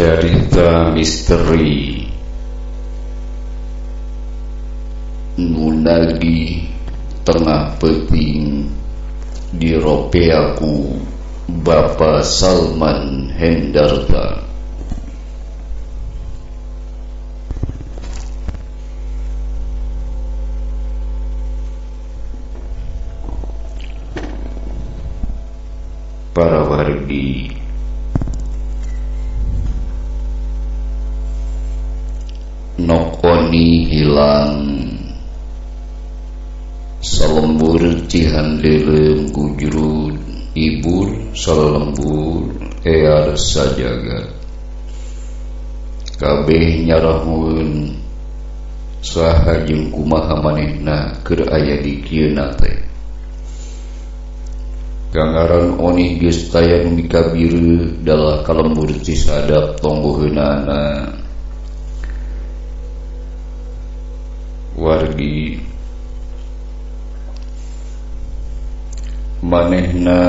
Carita misteri nu nagih tengah peuting diropea ku Bapa Salman Hendarta. Para wargi nokoni hilang salembur Cihandelem gujrud ibur salembur ear sajagat kabeh nyarahun saha jeung kumaha manehna keur aya di kieuna teh. Gangaran onih geus taya nu mikabireut dalah kalembur cisadap tonggoheunana. Wargi manehna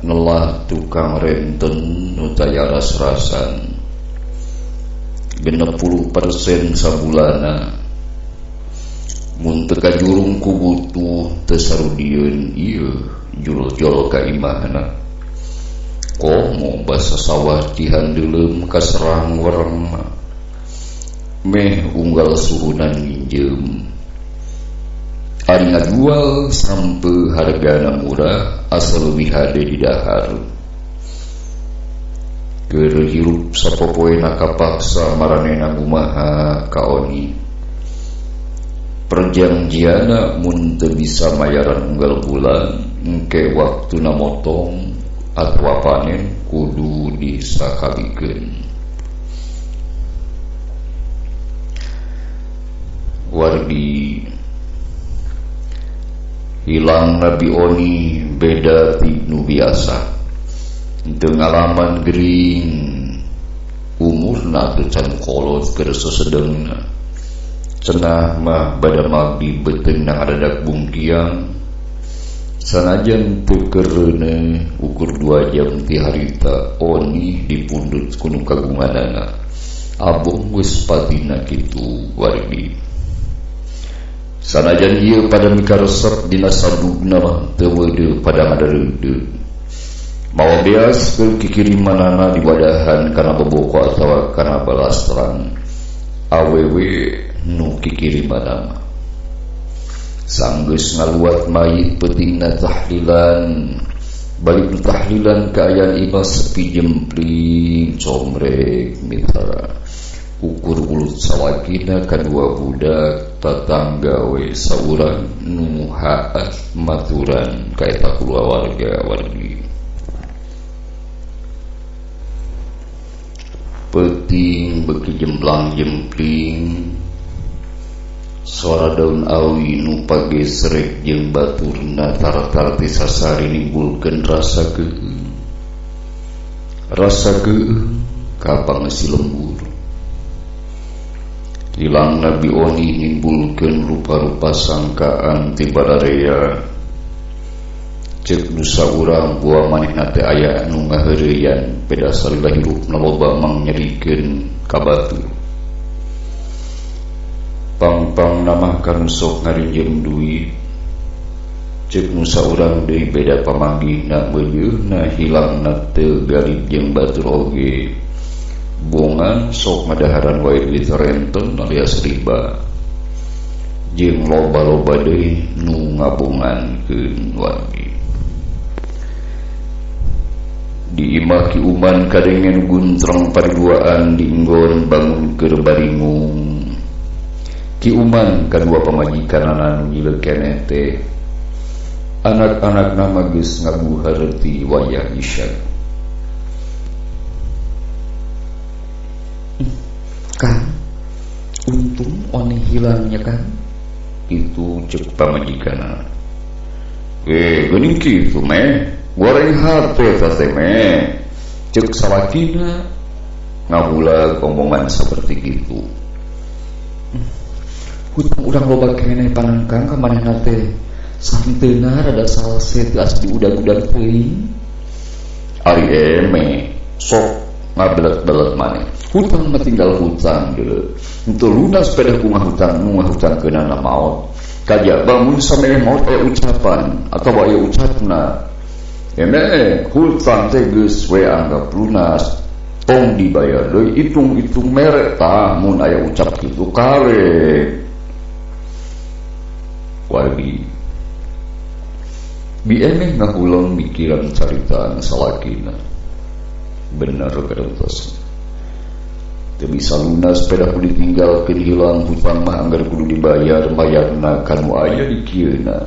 nelah tukang renten nu taya ras-rasan 60% sabulana mun teu kajurung ku butuh teu sarudieun ieu jol-jol ka imahna. Komo basa sawah Cihandelem kaserang wereng meh unggal suhunan nginjem. Ari ngajual sampe hargana murah asal leuwih hade di dahar. Keur hirup sapopoena kapaksa maranehna kumaha kaoni. Perjanjianna mun teu bisa mayaran unggal bulan engke waktuna motong atawa panen kudu disakalikeun. Wargi hilang Nabi Oni beda ti nu biasa. Teu ngalaman gering umurna teu can kolot keur sesedeungna. Cenah mah bada magdi beuteungna ngadadak bungkiang. Sanajan teu keureuneuh ukur 2 jam ti harita Oni dipundhut ku nu kagunganana. Abong geus patina kitu wargi. Sanajan ieu pada mikaresep dina sadugna mah teu weudeuh pada ngadareudeuh. Mawa beas keur kikirimanana diwadahan kana boboko atawa kana balastran. Awewe nu kikirimanana mah. Sanggeus ngaluat mayit peutingna tahlilan. Balik nu tahlilan kaayaan imah sepi jempling comrek mitra. Ukur ulut salakina kadua budak tatangga we saurang nu haat maturan ka eta kulawarga wargi. Peuting beuki jemplang jempling suara daun awi nu pagesrek jeung baturna tar-tar ti sasari nimbulkeun rasa keueung. Rasa keueung ka pangeusi lembur. Hilang Nabi Oni nimbulkeun rupa-rupa sangkaan ti bararea. Ceuk nu saurang buah manehna teh aya nu ngaheureyan beda salila hirupna loba mangnyerikeun ka batur. Pang-pang namah kanu sok ngarinjem duit. Ceuk nu saurang deui beda pamanggihna meujeuhna hilangna teu galib jeung batur oge. Bongan sok ngadaharan wae duit renten alias riba. Jeung loba-loba deui nu ngabongankeun wargi. Di imah Ki Uman kadengen guntreng paduaan dinggon bangun keur baringung. Ki Uman kadua pamajikanana nu nyileuh keneh teh. Anak-anakna mah geus ngabuhareuti wayah isya. Kang, untung one hilangnya Kang. Itu cek pamajikanana. Geuning kitu meh, goreng hate teh meh. Cek salakina ngahulag omongan seperti gitu. Hutang urang loba keneh panangkang ka manehna teh. Santeuna rada salse teu asa diudag-udag teuing. Ari eme sok Ngabelet-belet maneh. Hutang mah tinggal hutang deuleu. Henteu lunas pedah ku ngahutang nu ngahutangkeunana maot. Kajaba mun samemeh maot aya ucapan atawa aya ucapna. Emeh hutang teh geus we anggap lunas. Tong dibayar deui hitung-hitung mere tah mun aya ucap kitu kare. Wargi biemeh ngahuleng mikiran caritaan salakina. Bener karentos. Teu bisa lunas pedah kudu ditinggalkeun hilang hutang mah anggar kudu dibayar mayarna kanu aya di kieuna.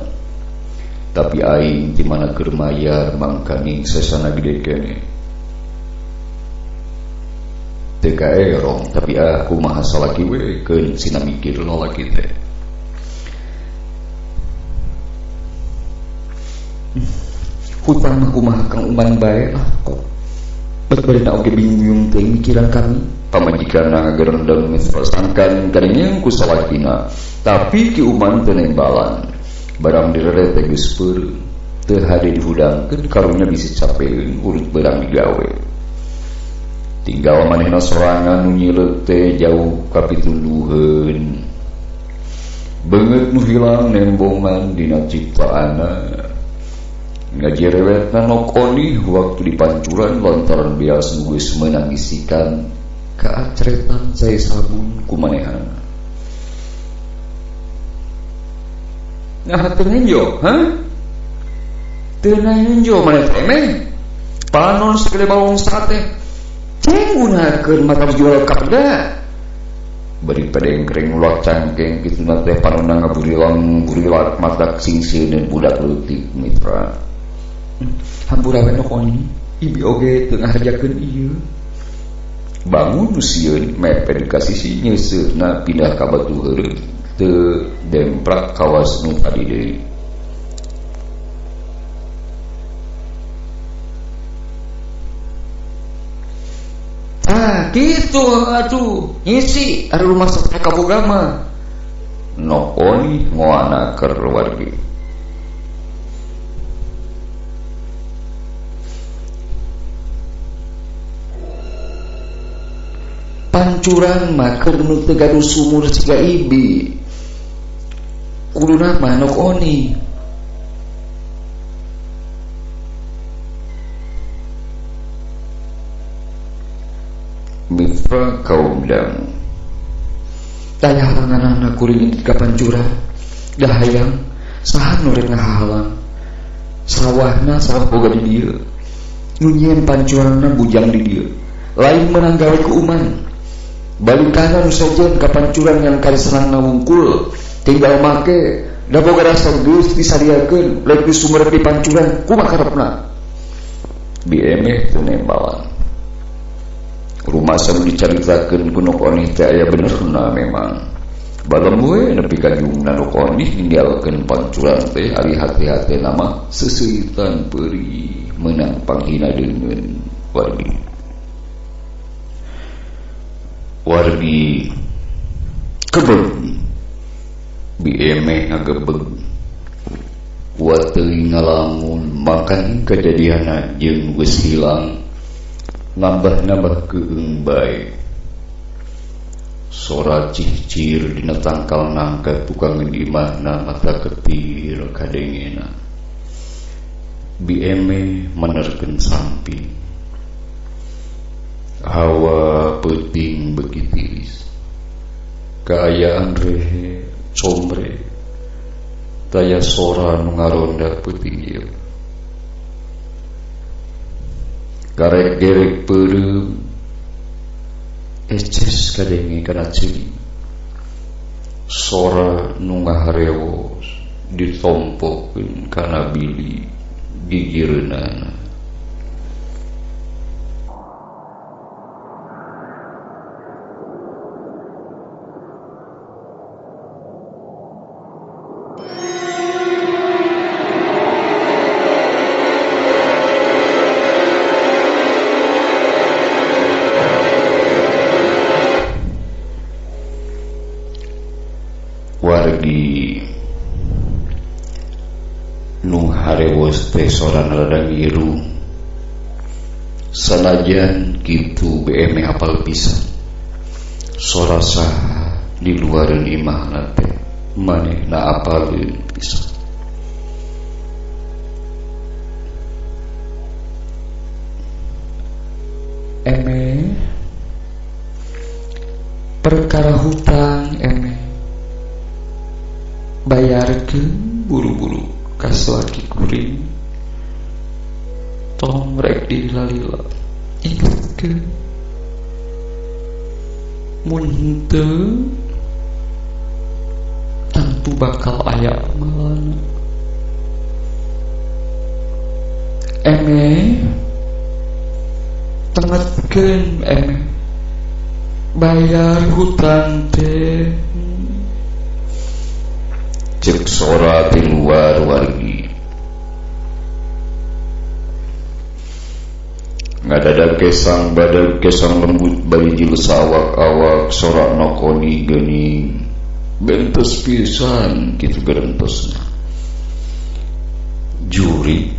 Tapi aing ti mana keur mayar mangkaning sesana gede keneh. Teu kaerong tapi ah kumaha salaki we keun sina mikir lalaki teh. Hutang mah kumaha Kang Uman bae lah kok. Bet barina oge bingung teh mikiran kami. Pamajikanna ngagerendeng geus sangkan karingeung ku salakina. Tapi Ki Uman teu nembalan. Barang direre teh geus peureum. Teu hade dihudangkeun karunya bisi capeun urut barang digawe. Tinggal manehna sorangan nu nyileuk teh jauh kapitunduheun. Beungeut nu hilang nembongan dina ciptaanna. Ngajerewetna nokoni waktu dipancuran lantaran bias nu geus meunang isikan kaacretan cai sabun ku manehana. Nah teu nenjo, ha? Teu nenjo maneh teh meh. Panon sagede bawang sate. Ceng gunakeun mata jual kapda. Bari padengkreng ulah cangkeng kituna teh panonna ngaburilang burilak mata singseun budak leutik mitra. Hampura we nokoni, ibi oge teu ngahajakeun ieu. Bangun nu sieun mepet ka sisi nyeuseuna pindah ka batu heureuh teu demprak kawas nu tadi deui. Ah, kitu atuh ngisi ari rumah sakit kaboga mah. Nokoni ngoana keur wargi. Pancuran mah keur nu teu gaduh sumur siga ibi. Kuduna mah nokoni. Mitra kaum dang. Daya halanganana kuring indit ka pancuran. Dahayang saha nu rek ngahalang. Sawahna sawah boga di dieu. Nu nyieun pancuranna bujang di dieu. Lain meunang gawe ku Uman. Balikana nu sejen ka pancuran yang karisenangna wungkul. Tinggal make da boga rasa geus disadiakeun rek disumerep di pancuran kumaha karepna. Biemeh teu nembalan. Rumah sabu dicaritakeun ku Nokonih teh aya benerna memang. Balem we nepi ka jungna Nokonih ninggalkeun pancuran teh ari hati-hatena mah seseuitan peurih meunang panghina deungeun wargi. Wargi kebeg biemeh ngagebeg kuat teuing ngalamun mangkan kajadianna jeung geus hilang nambah-nambah keung bae. Sora cicir dina tangkal nangka tukangeun imahna mata ketir kadengena. Bieme menerkeun samping. Hawa peuting beuki tiris. Kaayaan rehe combre. Taya sora nu ngaronda peuting ieu. Karek gerek peureum eces kadenge kana ceuli. Sora nu ngaharewos ditompokeun kana bili gigireunana. Wargi nu harewos teh sorana rada ngiru. Sanajan kitu BM apal pisan. Sora saha di luareun imahna teh manehna apaleun pisan. Eme perkara hutang eme bayarkeun buru-buru ka salaki kuring tong rek dilalila ingetkeun mun henteu tangtu bakal aya amalna. Eme tengetkeun eme bayar hutang teh. Cek sora ti luar wargi. Ngadadak kesang badag kesang lembut bari jilsa awak-awak sorak nokoni geuning bentes pisan kitu gerentosna. Juri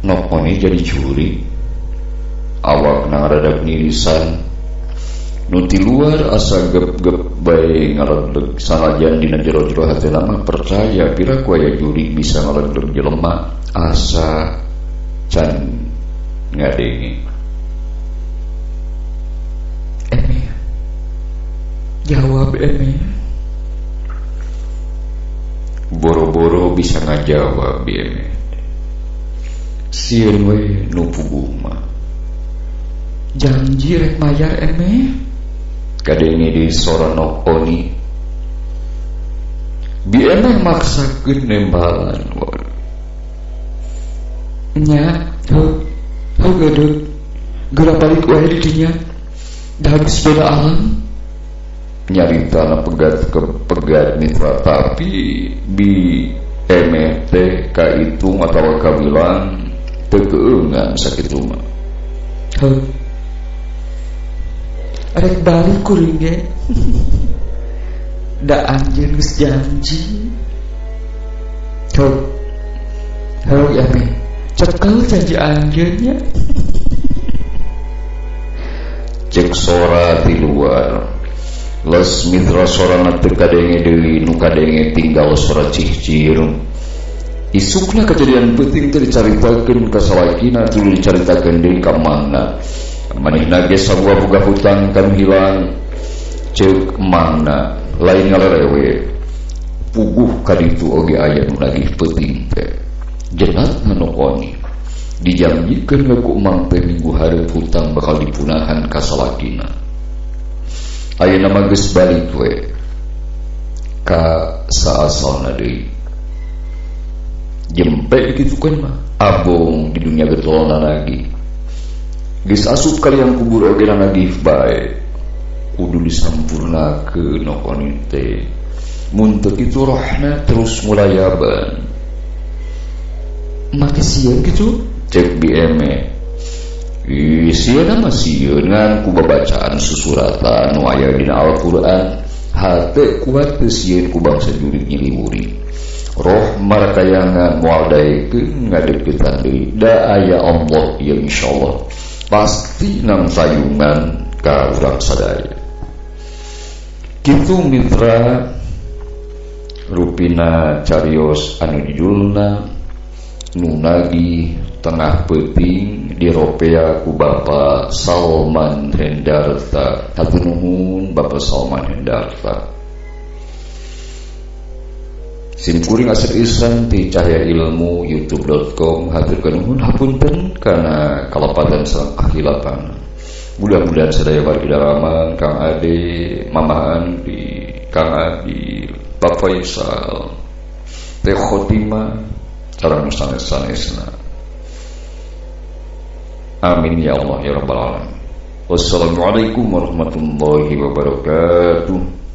nokoni jadi juri awak ngaradak nirisan nu ti luar asa gep-gep bae ngaredeg sanajan dina jero-jero hatena mah percaya piraku aya juri bisa ngaredeg jelema asa can ngadenge. Eme jawab eme boro-boro bisa ngajawab eme sieun we nu puguh mah janji rek mayar eme kadenge di sora nokoni bi emeh maksakeun nembalan nya heuh heuh geudeuh geura balik wae di dinya da geus beda alam nyarita na pegat ke pegat mitra tapi bi emeh teh kaitung atawa kabilang teu keungan sakitu mah. Heuh rek balik kuring ge da anjeun geus janji. Heuh heuh ya me cekel janji anjeun nya. Cek sora di luar les mitra sorana teu kadenge deui nu kadenge tinggal sora cihcir. Isukna kejadian penting teh dicaritakeun ka salakina tuluy dicaritakeun deui ka mangna. Manehna ge sarua boga hutang kan hilang ceuk mangna lain ngalerewe puguh ka ditu oge aya nu nagih peuting teh jenat nokoni dijanjikeun we ku emang teh minggu hareup hutang bakal dipunahan ka salakina. Ayeuna mah geus balik we ka saasalna deui jempe kitu kan mah abong di dunia getolna lagi geus asup kali yang kubur oge nagih bae kudu disampurnakeun nokoni teh mun teu kitu rohna terus mulayaban make sieun kitu cek BM ih sieun mah sieun ngan ku babacaan susuratan nu aya dina Al-Qur'an hate kuat teu sieun ku bangsa jurig nyiliwuri roh marakayangan moal daekeun ngadeuketan deui da aya Allah ieu insyaallah pasti nang sayungan ka urang sadaya. Kitu mitra rupina carios anu judulna nu nagih tengah peuting diropea ku Bapak Salman Hendarta. Hatur nuhun Bapak Salman Hendarta. Simkuring Asep Isan ti Cahaya Ilmu youtube.com hatur nuhun hapunten kana kalepatan sareng kahilapan. Mudah-mudahan sadaya wargi Daraman, Kang Ade, Mama Andi, Kang Adi, Pak Faisal, Teh Khotimah, sareng sanes-sanesna. Amin ya Allah ya Rabbal alamin. Wassalamualaikum warahmatullahi wabarakatuh.